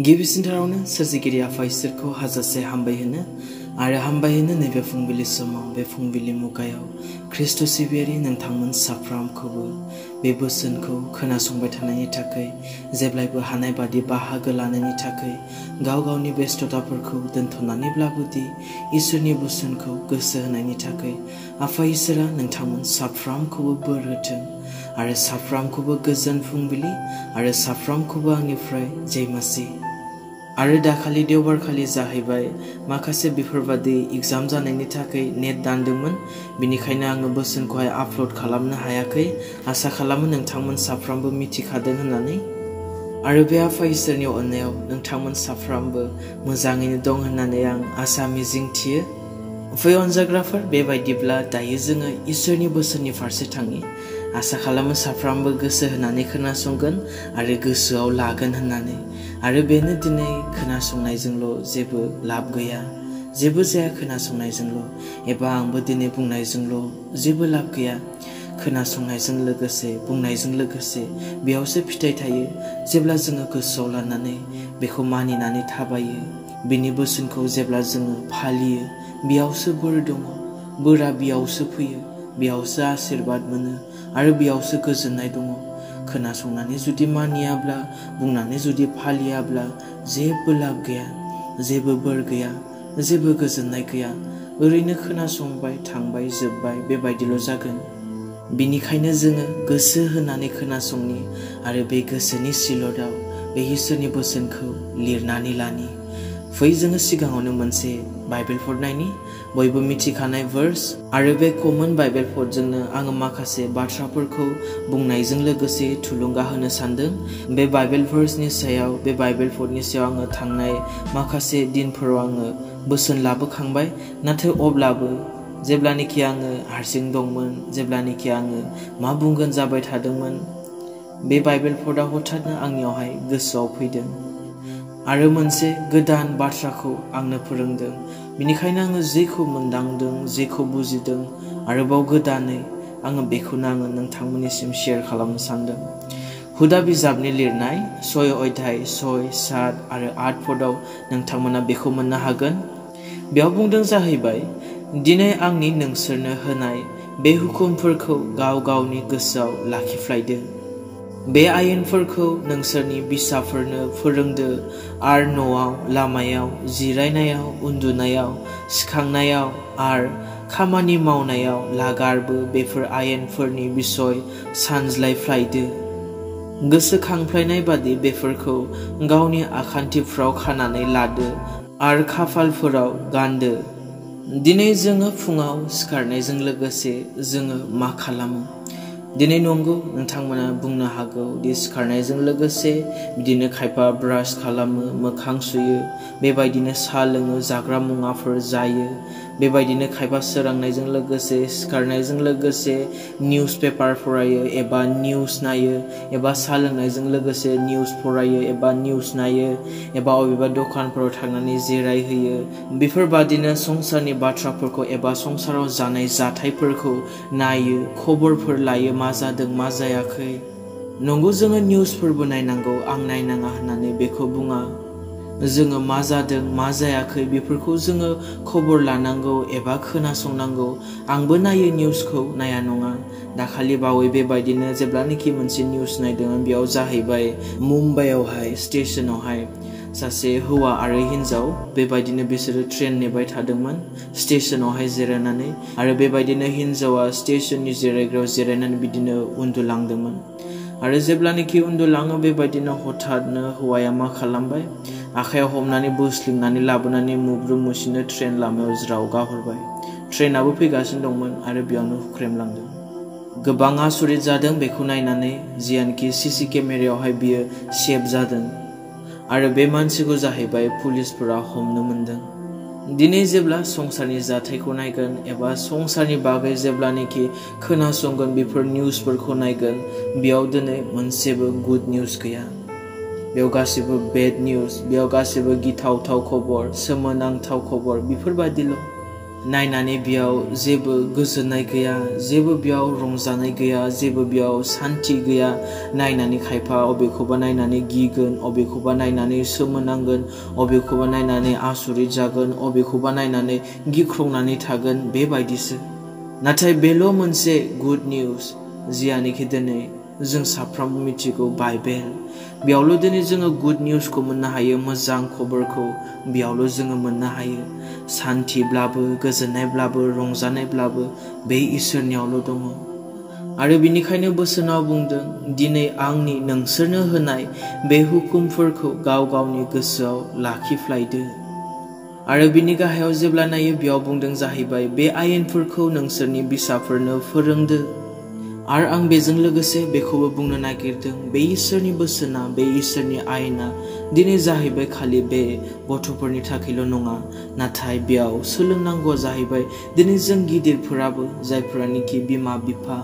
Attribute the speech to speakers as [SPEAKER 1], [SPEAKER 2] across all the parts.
[SPEAKER 1] गिबिसिनथारावनो सोरजिगिरि आफा इसोरखौ हाजासे हामबाय होनो नैबे फुंबिलि समाव बे फुंबिलि मुगायाव ख्रिस्ट सिबियारि नोंथांमोन साफ्रोमखौबो बे बोसोनखौ खोनासंबाय थानायनि थाखाय जेब्लायबो हानाय बादि बाहागो लानायनि थाखाय गाव गावनि बेस्थताफोरखौ दोनथ'नानैब्लाबो दि इसोरनि बोसोनखौ गोसो होनायनि थाखाय आफा इसोरा नोंथांमोन साफ्रोमखौबो बोर होथों आरो साफ्रोमखौबो गोजोन फुंबिलि आरो साफ्रोमखौबो आंनिफ्राय जय मासि आरो दाखालि देवबारखालि जाहैबाय माखासे बेफोरबादि एग्जाम जानायनि थाखाय नेट दानदोंमोन बिनिखायनो आङो बोसोनखौहाय आपल'ड खालामनो हायाखै आसा खालामो नोंथांमोन साफ्रोमबो मिथिखादों होननानै आरो बे आफा इसोरनि अननायाव नोंथांमोन साफ्रोमबो मोजाङैनो दं होननानै आं आसा मिजिंथियो अनजाग्राफोर बेबायदिब्ला दायो जोङो इसोरनि बोसोननि फारसे थाङि आसा खालामो साफ्रोमबो गोसो होनानै खोनासंगोन आरो गोसोआव लागोन होननानै आरो बेनो दिनै खोनासंनायजोंल' जेबो लाब गैया जेबो जाया खोनासंनायजोंल' एबा आंबो दिनै बुंनायजोंल' जेबो लाब गैया खोनासंनायजों लोगोसे बुंनायजों लोगोसे बेयावसो फिथाइ थायो जेब्ला जोङो गोसोआव लानानै बेखौ मानिनानै थाबायो बिनि बोसोनखौ जेब्ला जोङो फालियो बेयावसो बोर दङ बोरा बेयावसो फैयो बेयावसो आशीर्बाद मोनो आरो बेयावसो गोजोननाय दङ खोनासंनानै जुदि मानियाब्ला बुंनानै जुदि फालियाब्ला जेबो लाब गैया जेबो बोर गैया जेबो गोजोननाय गैया ओरैनो खोनासंबाय थांबाय जोबबाय बेबायदिल' जागोन बिनिखायनो जोङो गोसो होनानै खोनासंनि आरो बे गोसोनि सिलदाव बे इसोरनि बोसोनखौ लिरनानै लानि फै जोङो सिगाङावनो मोनसे बाइबेल फरायनायनि बयबो मिथिखानाय भार्स आरो बे कमन बाइबेल फटजोंनो आङो माखासे बाथ्राफोरखौ बुंनायजों लोगोसे थुलुंगा होनो सानदों बे बाइबेल भार्सनि सायाव बे बाइबेल फटनि सायाव आङो थांनाय माखासे दिनफोराव आङो बोसोन लाबोखांबाय नाथाय अब्लाबो जेब्लानोखि आङो हारसिं दंमोन जेब्लानोखि आङो मा बुंगोन जाबाय थादोंमोन बे बाइबेल फटआ हठाथनो आंनियावहाय गोसोआव फैदों आरो मोनसे गोदान बाथ्राखौ आंनो फोरोंदों बिनिखायनो आङो जेखौ मोनदांदों जेखौ बुजिदों आरोबाव गोदानै आङो बेखौनो आङो नोंथांमोननिसिम शेयार खालामनो सानदों हुदा बिजाबनि लिरनाय 6 अध्याय 6, 7 आरो 8 पदआव नोंथांमोना बेखौ मोननो हागोन बेयाव बुंदों जाहैबाय दिनै आंनि नोंसोरनो होनाय बे हुकुमफोरखौ गाव गावनि गोसोआव लाखिफ्लायदो बे आयेनफोरखौ नोंसोरनि बिसाफोरनो फोरोंदो आरो न'आव लामायाव जिरायनायाव उन्दुनायाव सिखांनायाव आरो खामानि मावनायाव लागारबो बेफोर आयेनफोरनि बिसय सानज्लायफ्लायदो गोसोखांफ्लायनाय बादि बेफोरखौ गावनि आखान्थिफ्राव खानानै लादो आरो खाफालफोराव गानदो दिनै जोङो फुङाव सिखारनायजों लोगोसे जोङो मा खालामो दिनै नंगौ नोंथांमोना बुंनो हागौ दि सिखारनायजों लोगोसे बिदिनो खायफा ब्रास खालामो मोखां सुयो बेबायदिनो साहा लोङो जाग्रा मुवाफोर जायो बेबायदिनो खायफा सोरांनायजों लोगोसे सिखारनायजों लोगोसे निउस पेपार फरायो एबा निउस नायो एबा साहा लोंनायजों लोगोसे निउस फरायो एबा निउस नायो एबा अबेबा दखानफोराव थांनानै जिरायहैयो बेफोरबादिनो संसारनि बाथ्राफोरखौ एबा संसाराव जानाय जाथायफोरखौ नायो खबरफोर लायो मा जादों मा जायाखै नंगौ जोङो निउसफोरबो नायनांगौ आं नायनाङा होननानै बेखौ बुङा जोङो मा जादों मा जायाखै बेफोरखौ जोङो खबर लानांगौ एबा खोनासंनांगौ आंबो नायो निउसखौ नाया नङा दाखालि बावै बेबायदिनो जेब्लानोखि मोनसे निउस नायदोंमोन बेयाव जाहैबाय मुम्बाइआवहाय स्टेशनावहाय सासे हौवा आरो हिन्जाव बेबायदिनो बिसोरो ट्रेन नेबाय थादोंमोन स्टेशनावहाय जिरायनानै आरो बेबायदिनो हिन्जावा स्टेशननि जिरायग्रायाव जिरायनानै बिदिनो उन्दुलांदोंमोन आरो जेब्लानोखि उन्दुलाङो बेबायदिनो हठाथनो हौवाया मा खालामबाय आखायाव हमनानै बोस्लिंनानै लाबोनानै मुब्रु मुसिनो ट्रेन लामायाव ज्राव गाहरबाय ट्रेनाबो फैगासिनो दंमोन आरो बेयावनो हुख्रेमलांदों गोबां आसरित जादों बेखौ नायनानै जियानोखि सीसी केमेरायावहाय बियो सेभ जादों आरो बे मानसिखौ जाहैबाय पुलिसफोरा हमनो मोनदों दिनै जेब्ला संसारनि जाथायखौ नायगोन एबा संसारनि बागै जेब्लानोखि खोनासंगोन बेफोर निउसफोरखौ नायगोन बेयाव दिनै मोनसेबो गुड निउस गैया बेयाव गासिबो बेड निउस बेयाव गासिबो गिथावथाव खबर सोमोनांथाव खबर बेफोरबायदिल' नायनानै बेयाव जेबो गोजोननाय गैया, जेबो बेयाव रंजानाय गैया, जेबो बेयाव सान्थि गैया। नायनानै खायफा अबेखौबा नायनानै गिगोन, अबेखौबा नायनानै सोमोनांगोन, अबेखौबा नायनानै आसुरित जागोन, अबेखौबा नायनानै गिख्रंनानै थागोन, बेबायदिसो। नाथाय बेल' मोनसे गुड निउज, जियानोखि दिनै जों साफ्रोमबो मिथिगौ बाइबेल। बेयावल' दिनै जोङो गुड निउजखौ मोननो हायो, मोजां खबरखौ बेयावल' जोङो मोननो हायो। सान्थिब्लाबो, गोजोननायब्लाबो, रंजानायब्लाबो बे इसोरनियावल' दङ। आरो बिनिखायनो बोसोनाव बुंदों, दिनै आंनि नोंसोरनो होनाय बे हुकुमफोरखौ गाव गावनि गोसोआव लाखिफ्लायदो। आरो बिनि गाहायाव जेब्ला नायो बेयाव बुंदों जाहैबाय, बे आयेनफोरखौ नोंसोरनि बिसाफोरनो फोरोंदो। आरो आं बेजों लोगोसे बेखौबो बुंनो नागिरदों, बे इसोरनि बोसोना, बे इसोरनि आयेना दिनै जाहैबाय खालि बे गथ'फोरनि थाखायल' नङा, नाथाय बेयाव सोलोंनांगौआ जाहैबाय दिनै जों गिदिरफोराबो, जायफोरानोखि बिमा बिफा।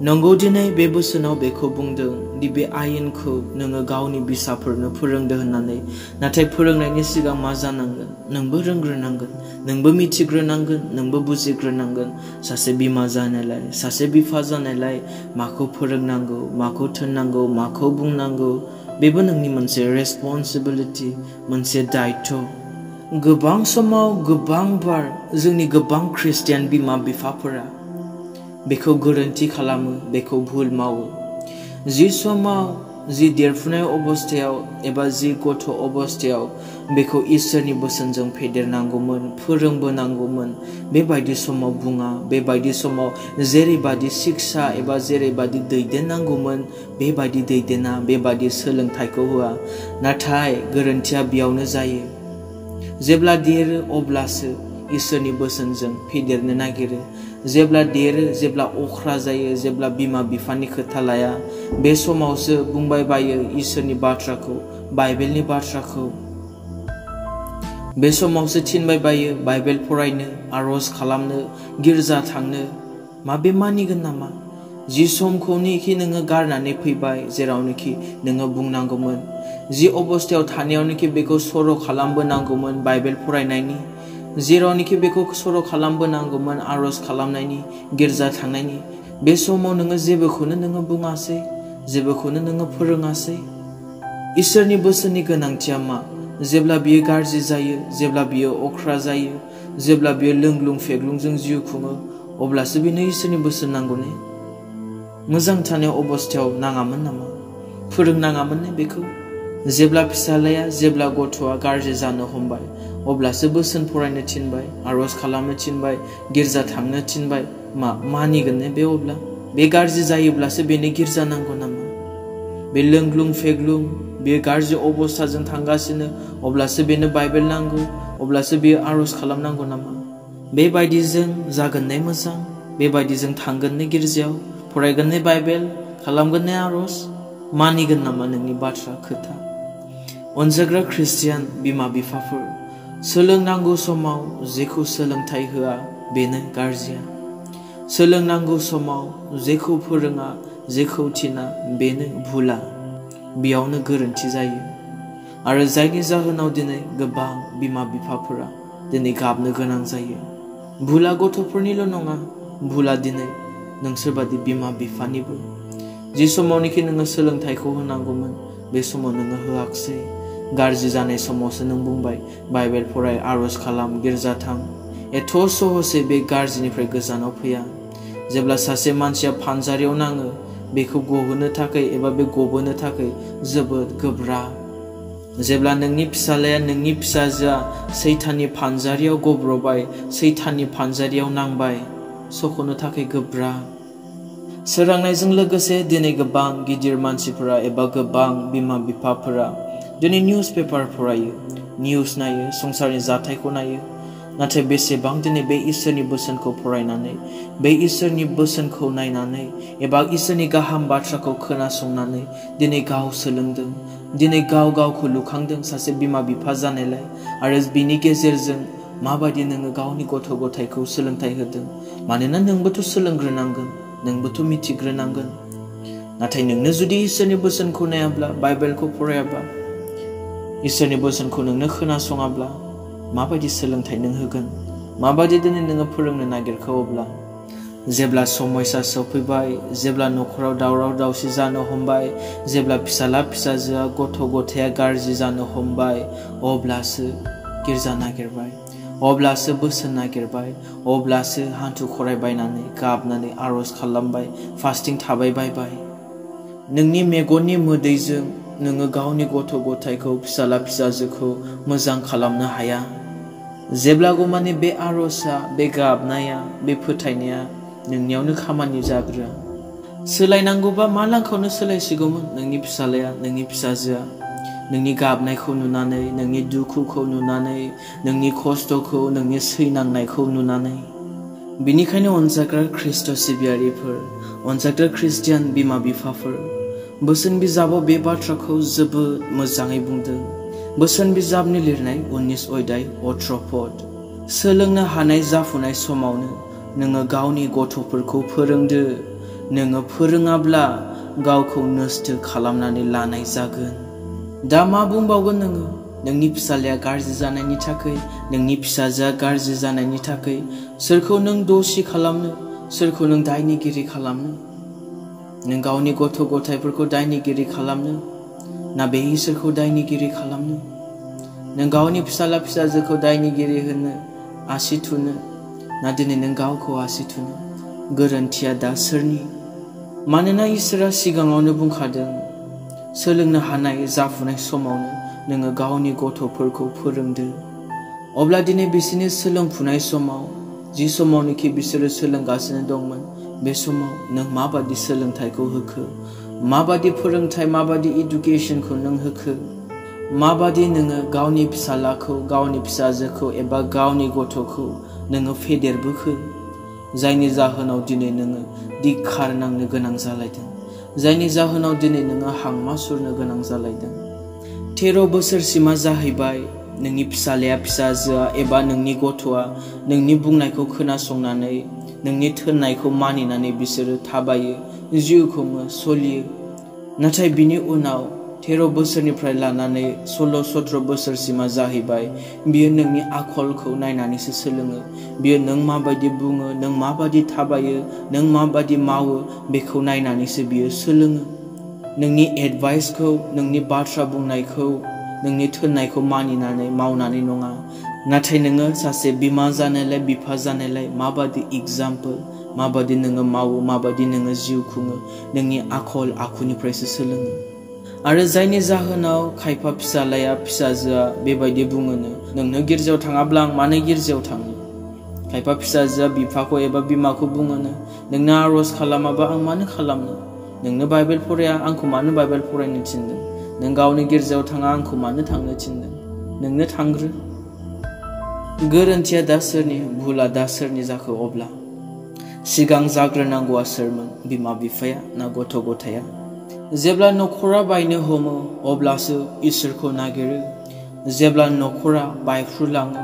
[SPEAKER 1] नंगौ दिनै बे बोसोनाव बेखौ बुंदों दि बे आयेनखौ नोङो गावनि बिसाफोरनो फोरोंदो होननानै। नाथाय फोरोंनायनि सिगां मा जानांगोन? नोंबो रोंग्रोनांगोन, नोंबो मिथिग्रोनांगोन, नोंबो बुजिग्रोनांगोन। सासे बिमा जानायलाय, सासे बिफा जानायलाय माखौ फोरोंनांगौ, माखौ थोननांगौ, माखौ बुंनांगौ, बेबो नोंनि मोनसे रेसपन्सिबिलिटि, मोनसे दायित्व। गोबां समाव गोबांबार जोंनि गोबां ख्रिस्टियान बिमा बिफाफोरा बेखौ गोरोन्थि खालामो, बेखौ भुल मावो। जि समाव, जि देरफुनाय अबस्थायाव एबा जि गथ' अबस्थायाव बेखौ इसोरनि बोसोनजों फेदेरनांगौमोन, फोरोंबोनांगौमोन, बेबायदि समाव बुङा, बेबायदि समाव जेरैबादि शिक्षा एबा जेरैबादि दैदेननांगौमोन बेबायदि दैदेना, बेबायदि सोलोंथाइखौ होआ। नाथाय गोरोन्थिया बेयावनो जायो। जेब्ला देरो अब्लासो इसोरनि बोसोनजों फेदेरनो नागिरो। जेब्ला देरो, जेब्ला अख्रा जायो, जेब्ला बिमा बिफानि खोथा लाया, बे समावसो बुंबाय बायो इसोरनि बाथ्राखौ, बाइबेलनि बाथ्राखौ। बे समावसो थिनबाय बायो बाइबेल फरायनो, आर'ज खालामनो, गिर्जा थांनो। माबे मानिगोन नामा? जि समखौनोखि नोङो गारनानै फैबाय, जेरावनोखि नोङो बुंनांगौमोन, जि अबस्थायाव थानायावनोखि बेखौ सर' खालामबोनांगौमोन बाइबेल फरायनायनि, जेरावनोखि बेखौ सर' खालामबोनांगौमोन आर'ज खालामनायनि, गिर्जा थांनायनि, बे समाव नोङो जेबोखौनो नोङो बुङासै, जेबोखौनो नोङो फोरोङासै। इसोरनि बोसोननि गोनांथिया मा? जेब्ला बियो गाज्रि जायो, जेब्ला बियो अख्रा जायो, जेब्ला बियो लोंग्लुं फेग्लुंजों जिउ खुङो, अब्लासो बेनो इसोरनि बोसोन नांगौ ने? मोजां थानाय अबस्थायाव नाङामोन नामा? फोरोंनाङामोन ने बेखौ? जेब्ला फिसालाया, जेब्ला गथ'आ गाज्रि जानो हमबाय, अब्लासो बोसोन फरायनो थिनबाय, आर'ज खालामनो थिनबाय, गिर्जा थांनो थिनबाय। मानिगोन ने बे? अब्ला बे गाज्रि जायोब्लासो बेनो गिर्जा नांगौ नामा? बे लोंग्लुं फेग्लुं, बे गाज्रि अबस्थाजों थांगासिनो, अब्लासो बेनो बाइबेल नांगौ, अब्लासो बेयो आर'ज खालामनांगौ नामा? बेबायदिजों जागोन ने मोजां? बेबायदिजों थांगोन ने गिर्जायाव, फरायगोन ने बाइबेल, खालामगोन ने आर'ज? मानिगोन नामा नोंनि बाथ्रा खोथा? अनजाग्रा ख्रिस्टियान बिमा बिफाफोर, सोलोंनांगौ समाव जेखौ सोलोंथाइ होआ बेनो गाज्रिया। सोलोंनांगौ समाव जेखौ फोरोङा, जेखौ थिना, बेनो भुला। बेयावनो गोरोन्थि जायो। आरो जायनि जाहोनाव दिनै गोबां बिमा बिफाफोरा दिनै गाबनो गोनां जायो। भुला गथ'फोरनिल' नङा, भुला दिनै नोंसोरबादि बिमा बिफानिबो। जि समावनोखि नोङो सोलोंथाइखौ होनांगौमोन, बे समाव नोङो होआखसै। गाज्रि जानाय समावसो नों बुंबाय बाइबेल फराय, आर'ज खालाम, गिर्जा थां। एथ' सहसै बे गाज्रिनिफ्राय गोजानाव फैया। जेब्ला सासे मानसिया फानजारियाव नाङो, बेखौ गहोनो थाखाय एबा बे गबोनो थाखाय जोबोद गोब्राब। जेब्ला नोंनि फिसालाया, नोंनि फिसाजोआ सैताननि फानजारियाव गब्र'बाय, सैताननि फानजारियाव नांबाय, सख'नो थाखाय गोब्राब। सोरांनायजों लोगोसे दिनै गोबां गिदिर मानसिफोरा एबा गोबां बिमा बिफाफोरा दिनै निउस पेपार फरायो, निउस नायो, संसारनि जाथायखौ नायो। नाथाय बेसेबां दिनै बे इसोरनि बोसोनखौ फरायनानै, बे इसोरनि बोसोनखौ नायनानै एबा इसोरनि गाहाम बाथ्राखौ खोनासंनानै दिनै गाव सोलोंदों, दिनै गाव गावखौ लुखांदों सासे बिमा बिफा जानायलाय। आरो बिनि गेजेरजों माबायदि नोङो गावनि गथ' गथायखौ सोलोंथाइ होदों? मानोना नोंबोथ' सोलोंग्रोनांगोन, नोंबोथ' मिथिग्रोनांगोन। नाथाय नोंनो जुदि इसोरनि बोसोनखौ नायाब्ला, बाइबेलखौ फरायाब्ला, इसोरनि बोसोनखौ नोंनो खोनासङाब्ला, माबायदि सोलोंथाइ नों होगोन? माबादि दिनै नोङो फोरोंनो नागिरखो अब्ला जेब्ला समयसा सफैबाय जेब्ला नखराव दावराव दावसि जानो हमबाय जेब्ला फिसाला फिसाजोआ गथ' गथाया गाज्रि जानो हमबाय अब्लासो गिर्जा नागिरबाय अब्लासो बोसोन नागिरबाय अब्लासो हान्थु खरायबायनानै गाबनानै आरज खालामबाय फास्टिं थाबाय बायबाय नोंनि मेगननि मोदैजों नोङो गावनि गथ' गथायखौ फिसाला फिसाजोखौ मोजां खालामनो हाया जेब्लागौमानि बे आरजआ बे गाबनाया बे फोथायनाया नोंनियावनो खामानि जाग्रोआ सोलायनांगौबा मा लांखावनो सोलायसिगौमोन नोंनि फिसालाया नोंनि फिसाजोआ नोंनि गाबनायखौ नुनानै नोंनि दुखुखौ नुनानै नोंनि खस्थ'खौ नोंनि सैनांनायखौ नुनानै बिनिखायनो अनजाग्रा ख्रीष्ट सिबियारिफोर अनजाग्रा ख्रिस्टियान बिमा बिफाफोर बोसोन बिजाबाव बे बाथ्राखौ जोबोद मोजाङै बुंदों बोसोन बिजाबनि लिरनाय 19 अध्याय 18 पद सोलोंनो हानाय जाफुनाय समावनो नोङो गावनि गथ'फोरखौ फोरोंदो नोङो फोरोङाब्ला गावखौ नस्थ खालामनानै लानाय जागोन दा मा बुंबावगोन नोङो नोंनि फिसालाया गाज्रि जानायनि थाखाय नोंनि फिसाजोआ गाज्रि जानायनि थाखाय सोरखौ नों दोषी खालामनो सोरखौ नों दायनिगिरि खालामनो नों गावनि गथ' गथायफोरखौ दायनिगिरि खालामनो ना बे इसोरखौ दायनिगिरि खालामनो नों गावनि फिसाला फिसाजोखौ दायनिगिरि होनो आसि थुनो ना दिनै नों गावखौ आसि थुनो गोरोन्थिया दा सोरनि मानोना इसोरा सिगाङावनो बुंखादों सोलोंनो हानाय जाफुनाय समावनो नोङो गावनि गथ'फोरखौ फोरोंदो अब्ला दिनै बिसोरनि सोलोंफुनाय समाव जि समावनोखि बिसोरो सोलोंगासिनो दंमोन बे समाव नों माबादि सोलोंथाइखौ होखो माबादि फोरोंथाइ माबादि एडुकेशनखौ नों होखो माबादि नोङो गावनि फिसालाखौ गावनि फिसाजोखौ एबा गावनि गथ'खौ नोङो फेदेरबोखो जायनि जाहोनाव दिनै नोङो धिक्कार नांनो गोनां जालायदों जायनि जाहोनाव दिनै नोङो हांमा सुरनो गोनां जालायदों 13 बोसोरसिमा जाहैबाय नोंनि फिसालाया फिसाजोआ एबा नोंनि गथ'आ नोंनि बुंनायखौ खोनासंनानै नोंनि थोननायखौ मानिनानै बिसोरो थाबायो जिउ खुङो सलियो नाथाय बिनि उनाव 13 बोसोरनिफ्राय लानानै 16-17 बोसोरसिमा जाहैबाय बियो नोंनि आखलखौ नायनानैसो सोलोङो बियो नों माबायदि बुङो नों माबायदि थाबायो नों माबायदि मावो बेखौ नायनानैसो बियो सोलोङो नोंनि एडभाइसखौ नोंनि बाथ्रा बुंनायखौ नोंनि थोननायखौ मानिनानै मावनानै नङा नाथाय नोङो सासे बिमा जानायलाय बिफा जानायलाय माबायदि एग्जाम्पल माबायदि नोङो मावो माबायदि नोङो जिउ खुङो नोंनि आखल आखुनिफ्रायसो सोलोङो आरो जायनि जाहोनाव खायफा फिसालाया फिसाजोआ बेबायदि बुङोनो नोंनो गिर्जायाव थाङाब्ला आं मानो गिर्जायाव थाङो खायफा फिसाजोआ बिफाखौ एबा बिमाखौ बुङोनो नोंनो आरज खालामाबा आं मानो खालामनो नोंनो बाइबेल फराया आंखौ मानो बाइबेल फरायनो थिनदों नों गावनि गिर्जायाव थाङा आंखौ मानो थांनो थिनदों नोंनो थांग्रो गोरोन्थिया दा सोरनि भुला दा सोरनि जाखो अब्ला सिगां जाग्रोनांगौआ सोरमोन बिमा बिफाया ना गथ' गथाया जेब्ला नखरा बायनो हमो अब्लासो इसोरखौ नागिरो जेब्ला नखरा बायफ्रुलाङो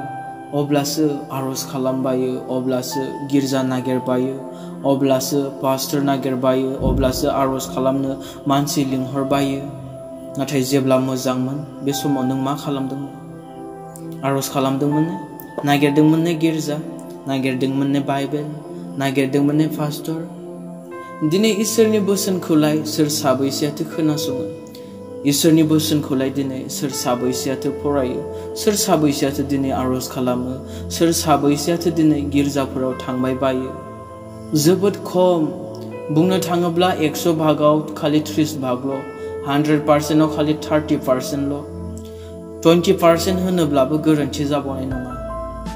[SPEAKER 1] अब्लासो आरज खालामबायो अब्लासो गिर्जा नागिरबायो अब्लासो पास्टर नागिरबायो अब्लासो आरज खालामनो मानसि लिंहरबायो नाथाय जेब्ला मोजांमोन बे समाव नों मा खालामदोंमोन आरज खालामदोंमोन नागिरदोंमोन गिर्जा नागिरदोंमोन बाइबेल नागिरदोंमोन पास्टर दिनै इसोरनि बोसोनखौलाय सोर साबैसेयाथो खोनासङो इसोरनि बोसोनखौलाय दिनै सोर साबैसेयाथो फरायो सोर साबैसेयाथो दिनै आरज खालामो सोर साबैसेयाथो दिनै गिर्जाफोराव थांबाय बायो जोबोद खम बुंनो थाङोब्ला 100 भागाव खालि 30 भागल' 100%आव खालि 30%ल' 20% होनोब्लाबो गोरोन्थि जाबावनाय नङा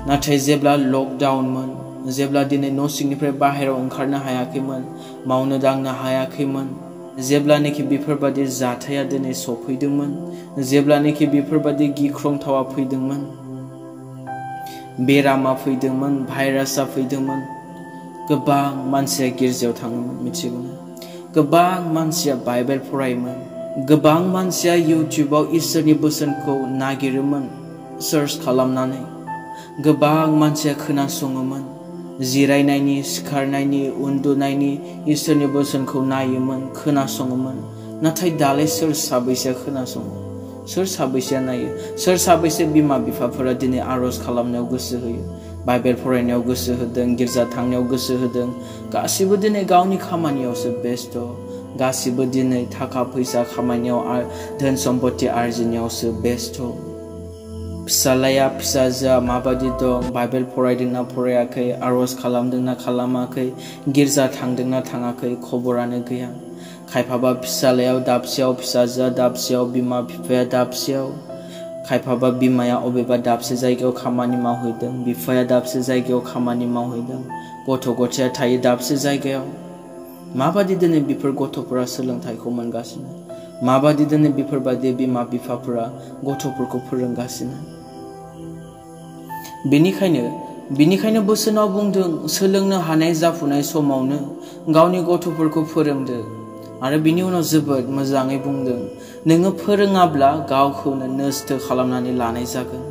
[SPEAKER 1] नाथाय जेब्ला लकडाउनमोन जेब्ला दिनै न' सिंनिफ्राय बाहेरायाव ओंखारनो हायाखैमोन मावनो दांनो हायाखैमोन जेब्लानोखि बेफोरबादि जाथाया दिनै सफैदोंमोन जेब्लानोखि बेफोरबादि गिख्रंथावा फैदोंमोन बेरामा फैदोंमोन भाइरासआ फैदोंमोन गोबां मानसिया गिर्जायाव थाङोमोन मिथिगौना गोबां मानसिया बाइबेल फरायोमोन गोबां मानसिया इउटिउबाव इसोरनि बोसोनखौ नागिरोमोन सार्च खालामनानै गोबां मानसिया खोनासङोमोन जिरायनायनि सिखारनायनि उन्दुनायनि इसोरनि बोसोनखौ नायोमोन खोनासङोमोन नाथाय दालाय सोर साबैसेया खोनासङो सोर साबैसेया नायो सोर साबैसे बिमा बिफाफोरा दिनै आरज खालामनायाव गोसो होयो बाइबेल फरायनायाव गोसो होदों, गिर्जा थांनायाव गोसो होदों, गासिबो दिनै गावनि खामानियावसो बेस्थ', गासिबो दिनै थाखा फैसा खामायनायाव धोन सम्पति आरजिनायावसो बेस्थ'। फिसालाया फिसाजोआ माबादि दं, बाइबेल फरायदोंना फरायाखै, आरज खालामदोंना खालामाखै, गिर्जा थांदोंना थाङाखै, खबरानो गैया। खायफाबा फिसालायाव दाबसेयाव, फिसाजोआ दाबसेयाव, बिमा बिफाया दाबसेयाव, खायफाबा बिमाया अबेबा दाबसे जायगायाव खामानि मावहैदों, बिफाया दाबसे जायगायाव खामानि मावहैदों, गथ' गथाया थायो दाबसे जायगायाव। माबादि दिनै बेफोर गथ'फोरा सोलोंथाइखौ मोनगासिनो? माबादि दिनै बेफोरबादि बिमा बिफाफोरा गथ'फोरखौ फोरोंगासिनो? बेनिखायनो बोसोनाव बुंदों, सोलोंनो हानाय जाफुनाय समावनो गावनि गथ'फोरखौ फोरोंदो। आरो बिनि उनाव जोबोद मोजाङै बुंदों, नोङो फोरोङाब्ला गावखौनो नस्थ' खालामनानै लानाय जागोन।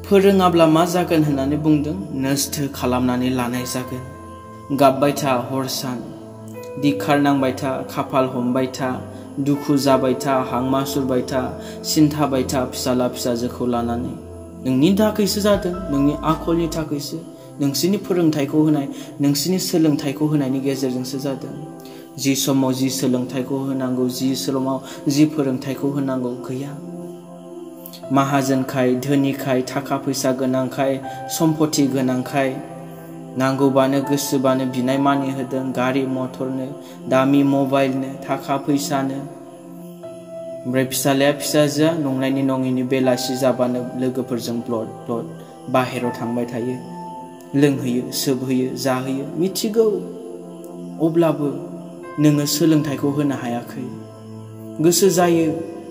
[SPEAKER 1] फोरोङाब्ला मा जागोन होननानै बुंदों? नस्थ' खालामनानै लानाय जागोन। गाबबाय था हर सान, दिखार नांबाय था, खाफाल हमबाय था, दुखु जाबाय था, हांमा सुरबाय था, सिन्थाबाय था फिसाला फिसाजोखौ लानानै। नोंनि थाखायसो जादों, नोंनि आखलनि थाखायसो, नोंसिनि फोरोंथाइखौ होनाय, नोंसिनि सोलोंथाइखौ होनायनि गेजेरजोंसो जादों। जि समाव जि सोलोंथाइखौ होनांगौ, जि समाव जि फोरोंथाइखौ होनांगौ गैया। माहाजोनखाय, धोनिखाय, थाखा फैसा गोनांखाय, सम्पति गोनांखाय नांगौबानो गोसोबानो बिनाय मानि होदों, गारि मथरनो, दामि मबाइलनो, थाखा फैसानो। ओमफ्राय फिसालाया फिसाजोआ नंनायनि नङिनि बेलासि जाबानो लोगोफोरजों ब्लद ब्लद बाहेराव थांबाय थायो, लोंहैयो, सोबहैयो, जाहैयो, मिथिगौ। अब्लाबो नोङो सोलोंथाइखौ होनो हायाखै। गोसो जायो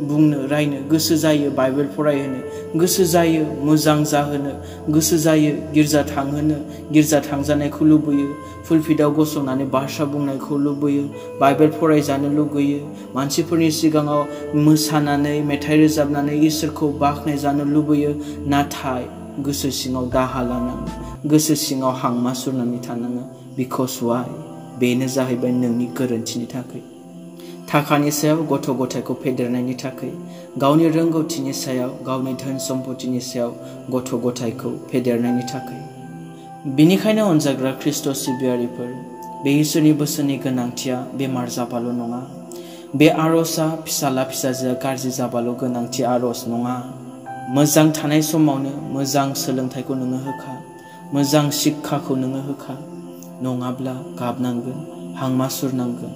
[SPEAKER 1] बुंनो रायनो, गोसो जायो बाइबेल फरायहोनो, गोसो जायो मोजां जाहोनो, गोसो जायो गिर्जा थांहोनो, गिर्जा थांजानायखौ लुबैयो, पुलपिटाव गसंनानै बाथ्रा बुंनायखौ लुबैयो, बाइबेल फरायजानो लुगैयो, मानसिफोरनि सिगाङाव मोसानानै मेथाइ रोजाबनानै इसोरखौ बाख्नायजानो लुबैयो। नाथाय गोसो सिङाव दाहा लानाङो, गोसो सिङाव हांमा सुरनानै थानाङो। Because why? बेनो जाहैबाय नोंनि गोरोन्थिनि थाखाय। थाखानि सायाव गथ' गथायखौ फेदेरनायनि थाखाय, गावनि रोंगौथिनि सायाव, गावनि धोन सम्पतिनि सायाव गथ' गथायखौ फेदेरनायनि थाखाय। बेनिखायनो अनजाग्रा ख्रिस्ट' सिबियारिफोर, बे इसोरनि बोसोननि गोनांथिया बेमार जाबाल' नङा। बे आरजआ फिसाला फिसाजोआ गाज्रि जाबाल' गोनांथि आरज नङा। मोजां थानाय समावनो मोजां सोलोंथाइखौ नोङो होखा, मोजां शिक्षाखौ नोङो होखा। नङाब्ला गाबनांगोन, हांमा सुरनांगोन,